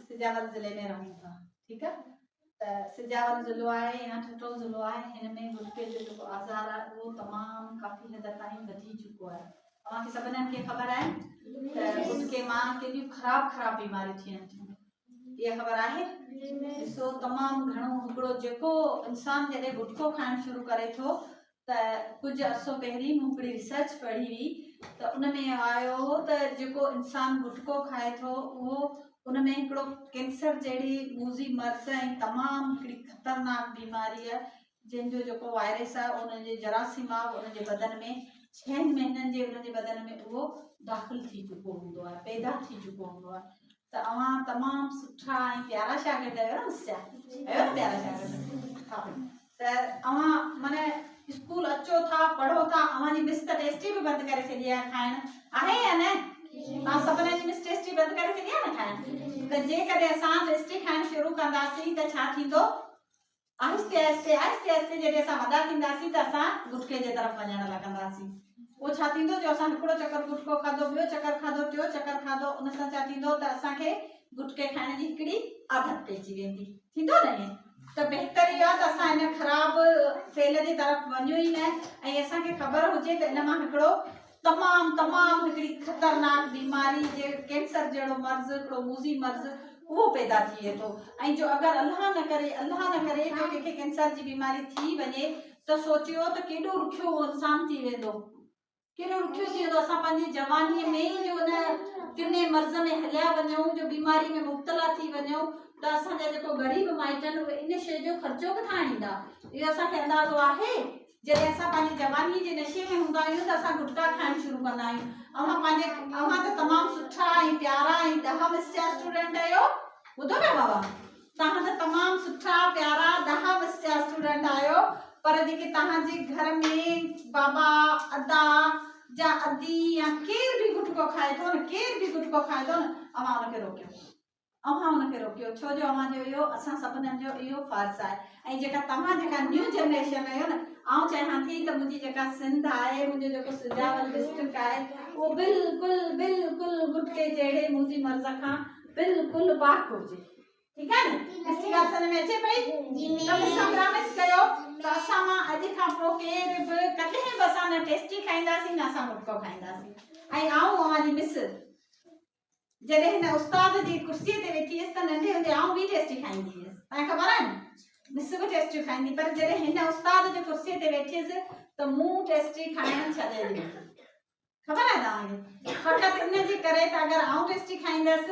سجاول ضلعي ۾ رهون ٿا ٺيڪ آهي ته سجاول ضلعو آهي يا ٺٽو ضلعو آهي هن ۾ گٽڪي جو جيڪو آزار آهي اهو تمام ڪافي حد تائين وڌي چڪو آهي اوهان کي سڀني کي خبر آهي ته گٽڪي مان ڪيڏيون خراب خراب بيماريون ٿين ٿيون اها خبر آهي ڏسو تمام گهڻو هڪڙو جيڪو انسان جڏهن گٽڪو کائڻ شروع ڪري ٿو ته ڪجهه عرصو پهرين مون هڪڙي ريسرچ پڙهي هئي ته ان ۾ آيو هو ته جيڪو انسان گٽڪو کائي ٿو اهو ان ۾ هڪڙو ڪينسر جهڙي موذي مرض ۽ تمام هڪڙي خطرناڪ بيماري آهي جنهن جو جيڪو وائرس آهي ان جي جراثيم آهي ان جي بدن ۾ ڇهن مهينن جي ان جي بدن ۾ اهو داخل ٿي چڪو هوندو آهي پيدا ٿي چڪو هوندو آهي ته اوهان تمام سٺا ۽ پيارا شاگرد آهيو نه مس جا آهيو نه پيارا شاگرد ها ته اوهان معنی اسڪول اچو ٿا پڙهو ٿا اوهان جي مس ته ٽيسٽي به بند ڪري ڇڏي آهي کائڻ آهي يا نه توهان سڀني جي مس ٽيسٽي بند ڪري ڇڏي آهي نه کائڻ ته جيڪڏهن اسان ٽيسٽي کائڻ شروع ڪنداسين ته ڇا ٿيندو آهستي آهستي آهستي آهستي جڏهن اسان وڏا ٿينداسين ته اسان گٽڪي جي طرف وڃڻ لڳنداسين پوء ڇا ٿيندو جو اسان هڪڙو چڪر گٽڪو کاڌو ٻيو چڪر کاڌو ٽيو چڪر کاڌو ان سان ڇا ٿيندو ته اسان کي گٽڪي کائڻ جي هڪڙي عادت پئجي ويندي ٿيندو نه ائين ته بهتر اهو آهي ته اسان ان خراب فعل جي طرف وڃون ئي نه ۽ اسان کي خبر هجي ته ان مان هڪڙو تمام تمام هڪڙي خطرناڪ بيماري جي ڪينسر جهڙو مرض هڪڙو موذي مرض اهو پيدا ٿئي ٿو ۽ جو اگر الله نه ڪري الله نه ڪري جو ڪنهن کي ڪينسر جي بيماري ٿي وڃي ته سوچيو ته ڪيڏو ڏکيو اهو انسان ٿي ويندو. ڪيڏو ڏکيو ٿي ويندو اسان پنهنجي جوانيء ۾ ئي جو ان ڪني مرض ۾ هليا وڃون جو بيماري ۾ مبتلا ٿي وڃون ته اسان جا جيڪو غريب مائٽ آهن اهي ان شيء جو خرچو ڪٿان آڻيندا اهو اسان کي اندازو آهي جڏهن اسان پنهنجي جوانيء جي نشي ۾ هوندا آهيون ته اسان گٽڪا کائڻ شروع ڪندا آهيون اوهان پنهنجي اوهان ته تمام سٺا ۽ پيارا ۽ ڏاها مس جا اسٽوڊنٽ آهيو ٻڌو پيا بابا توهان ته تمام سٺا پيارا ڏاها مس جا اسٽوڊنٽ آهيو پر جيڪي توهان جي گهر ۾ بابا ادا جا ادي يا ڪير به گٽڪو کائي ٿو نه ڪير به گٽڪو کائي ٿو نه اوهان ان کي روڪيو اوهان ان کي روڪيو ڇو جو اوهان جو اهو اسان سڀنن جو اهو فرض آهي ۽ جيڪا توهان جيڪا نيو جنريشن آهيو نه آئون چاهيان ٿي ته منهنجي جيڪا سنڌ آهي منهنجو جيڪو سجاول ڊسٽرڪٽ آهي اهو بلڪل بلڪل گٽڪي جهڙي موذي مرض کان بلڪل پاڪ هجي ٺيڪ آهي نه مس جي ڳالهه سمجهه ۾ اچي پئي ته مون سان پرامس ڪيو ته اسان مان اڄ کان پوء ڪير به ڪڏهن به اسان نه ٽيسٽي کائينداسين نه اسان گٽڪو کائينداسين ۽ آئون اوهان جي مس جڏهن هن استاد جي ڪرسي تي ويٺي هيس ته ننڍي هوندي آئون به ٽيسٽي کائيندي هيس توهان کي خبر آهي نه مس به ٽيسٽيون کائيندي پر جڏهن هن استاد جي ڪرسي تي ويٺي هيس ته مون ٽيسٽي کائڻ ڇڏي ڏني خبر آهي توهان کي فقط ان جي ڪري ته اگر آئون ٽيسٽي کائيندس